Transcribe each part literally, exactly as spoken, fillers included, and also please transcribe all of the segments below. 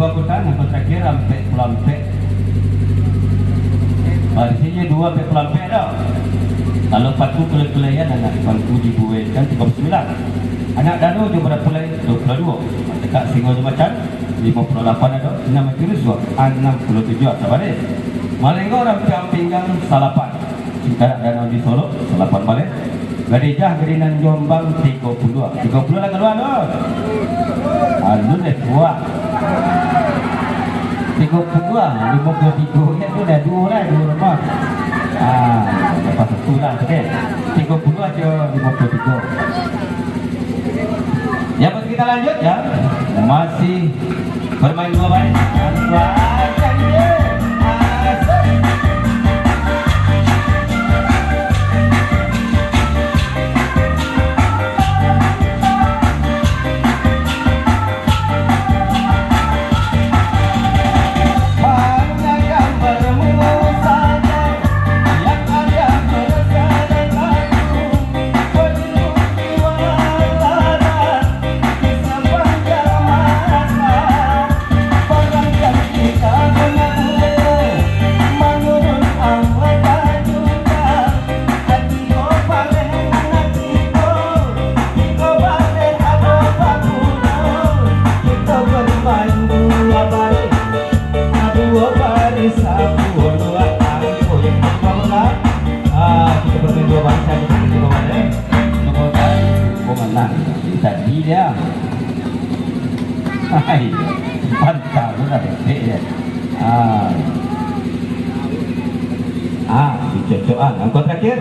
Angkutan, angkutan terakhir, ampek puluah ampek. Barisinyo duo ampek puluah ampek dah. Kalau paku kulai-kulaian, anak pangku dibuaikan tigo puluah sambilan. Anak dano jo barapulai, duo puluah duo. Matekak singo jo macan, limo puluah lapan ado, nan mancuri suak, anam puluah tujuah, sabaris. Malenggo rampang pinggang, salapan. Singkarak danau di Solok, salapan baleh. Gadijah Gadinan Jombang, tigo puluah. Tigo puluah lah kalua tu. Alun deh, puak. Tigo puluah, limo puluah tigo. Ya tu dah duo lah, duo rumah. Ah, lepas satu lah, okey. Tigo puluah aja, limo puluah tigo. Ya, masih kita lanjut, ya. Masih bermain dua baris. Asik. Ah, kita bermain dua bangsa, kita bermain dua bangsa, eh. Nomor kan, pemenang. Tadi dia. Hai, mantap, benar, ya. Ah. Ah, dicocokan. Angkau terakhir,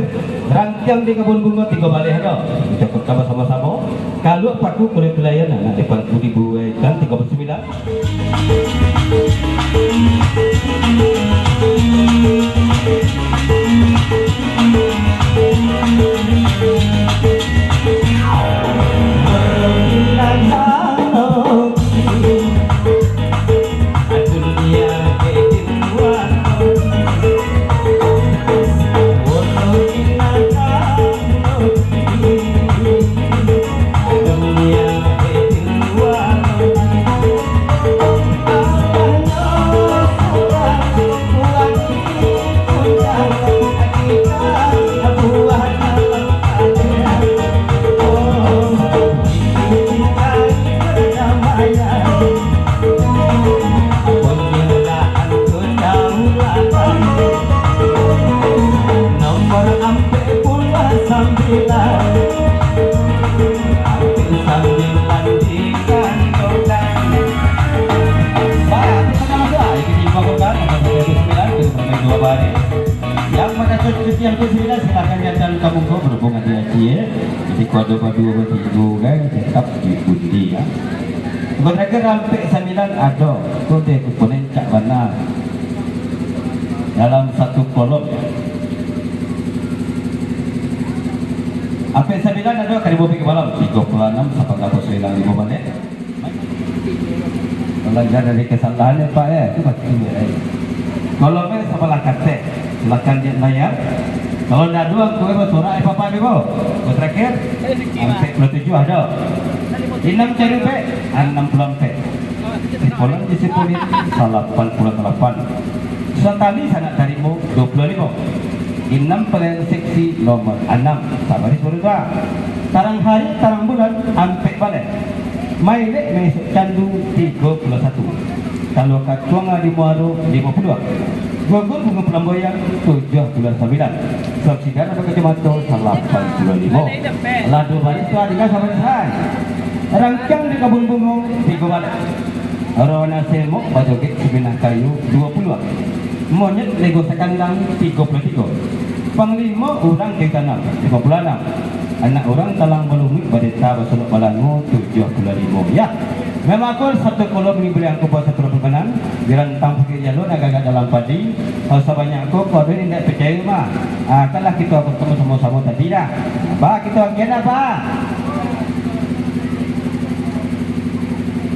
rangkiang di kabun bungo tigo baleh ado. Dicokotkan basamo-samo. Kaluak paku kulit kelayan, anak depan budi buai kan tiga puluh sembilan. Nomor ampek puluah sambilan, ampek sambilan di kantong. Baik, kita masuk. Ah, ini dibangunkan, nomor ampek sembilan, kita bermain dua baris. Yang mana cuti yang ke sembilan, silakan jantan kamu kau berhubung hati-hati, ya. Jadi, kalau ada berdua, bertiga, kan, tetap diundi, ya. Nomor terakhir, ampek sambilan, ado. Tu dia, kukunin cak bana. Dalam satu kolom. Ampek sambilan ado, karibu pi ka malam. Tigo puluah anam, sapangka puluah sambilan, limo baleh. Balajar dari kesalahan, ya, Pak, ya. Itu pasti, ya. Kalau main sabalah katek, silakan dia layar. Kalau ndak ado, aku, eh, basorak, eh, Papa, ni, bo. Bo terakhir, ampek puluah tujuah ado. Inam cari, Pak, anam puluah ampek. Sipolan di Sipolin, salapan puluah salapan. Satali sanak tarimo, duo puluah limo. Inam paliang seksi nomor anam, sabaris baruba. Tarang hari, tarang bulan, ampek baleh. Mailek maisok candu, tigo puluah satu. Talua kacuang di muaro, limo puluah. Gugur bungo palamboyang, tujuah puluah sambilan. Saksidan bakacamato, salapan puluah limo. Lah duo baris tu, tingga sabaris, hai. Rangkiang di kabun bungo, tigo baleh. Roh nan semok bajogek Sipinang Kayu, duo puluah. Monyet lego sakandang, tigo puluah tigo. Panglimo urang kayu tanam, limo puluah anam. Anak urang talang balumbik, badeta basolok balango, tujuah puluah limo. Yah, memang aku satu kolom ni bari angku buat satu permainan. Dirantang pakai jalur, agak-agak dalam padi. Kalau sabanyak ko, ko ado ni ndak picayo mah. Ah, kan lah kito bakatemu samo-samo tadi dah. Bah, kito agian dah, bah.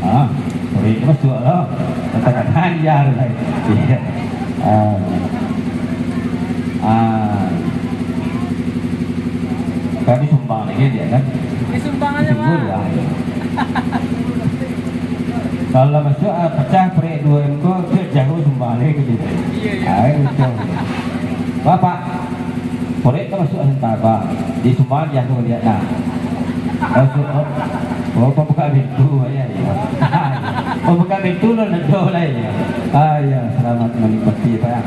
Ah, korek masuak lah. Kata-kata aja lah. Iya. Ah. Ah. Kan disumbang lagi dia kan? Disumbang aja, Bang. Lah. Kalau lah masuak, ah, pacah parek duo M ko, tu jauah sumbang lai ka situ. Ai, untuang. Bapak, parek ka masuak santa, Bang. Di sumbang jauah liak nah. Oh, su-, oh, oh, pambuka pintu, ya, ya. Oh, buka pintu lo, nado lah, ya. Ah, ya, selamat menikmati, Pak, ya.